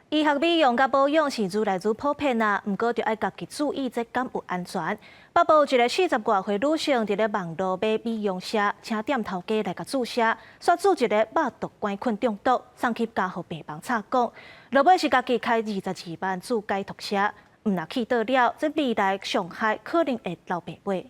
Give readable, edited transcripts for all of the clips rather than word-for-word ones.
醫學美容佮保養是愈來愈普遍啊，毋過著愛家己注意，這敢有安全。北部一个四十外歲女性佇咧網路買美容液，請店頭家來共注射，煞注一个肉毒桿菌中毒，送去加護病房插管。落尾是家己開22萬注解毒液，毋若去倒了，這未來傷害可能會流白尾。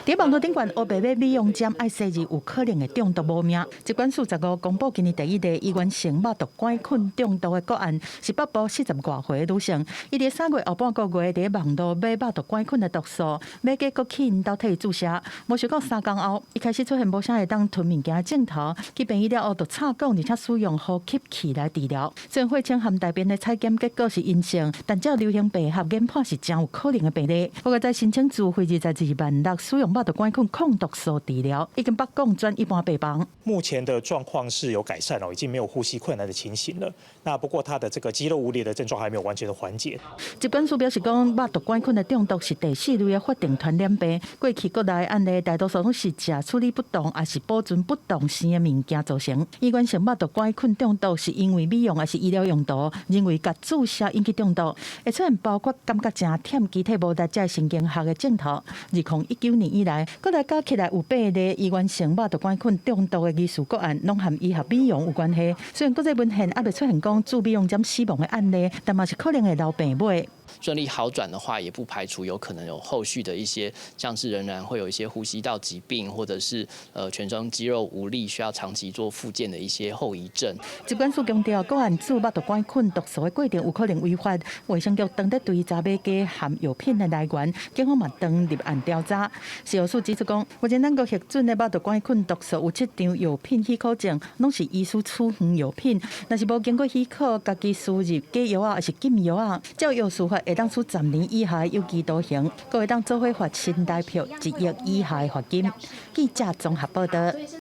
佇網路頂懸烏白買美容針，愛洗字有可能會中毒無命。疾管署15公布今年第一例醫源性肉毒桿菌中毒的個案，是北部四十外歲的女性。伊佇3月後半個月佇網路買肉毒桿菌的毒素，買過閣去𪜶兜替伊注射。無想到3工後，伊開始出現無啥會當吞物件的症頭，去病院了後就插管，而且使用呼吸器來治療。雖然血清含大便的採檢結果是陰性，但照流行病學研判是誠有可能的病例。不過在申請自費22萬6使用肉毒桿菌抗毒素治療，已經北港轉一般病房。目前的狀況是有改善哦，已經沒有呼吸困難的情形了。那不過他的這個肌肉無力的症狀還沒有完全的緩解。疾管署表示講，肉毒桿菌的中毒是第四類的法定傳染病。過去國內案例大多數攏是食處理不當，抑是保存不當生的物件造成。醫源性肉毒桿菌中毒是因為美容抑是醫療用途，人為共注射引起中毒，會出現包括感覺誠忝、肢體無力這神經學的症頭。2019年以來，國內加起來有八例醫源性肉毒桿菌中毒的疑似個案，攏和醫學美容有關係。雖然國際文獻猶未出現講注美容針死亡的案例，但嘛是可能會留病尾。順利好轉的話，也不排除有可能有後續的一些，像是仍然會有一些呼吸道疾病，或者是全身肌肉無力，需要長期做復健的一些後遺症。疾管署強調，個案注肉毒桿菌毒素的過程有可能違法，衛生局當咧追查買家含藥品的來源，警方嘛當立案調查。食藥署指出講，目前咱國核准的肉毒桿菌毒素有七張藥品許可證，攏是醫師處方藥品，若是無經過許可，家己輸入假藥仔抑是禁藥仔，照藥事法會當處10年以下有期徒刑，閣會當做伙罰新台票1億以下的罰金。記者綜合報道。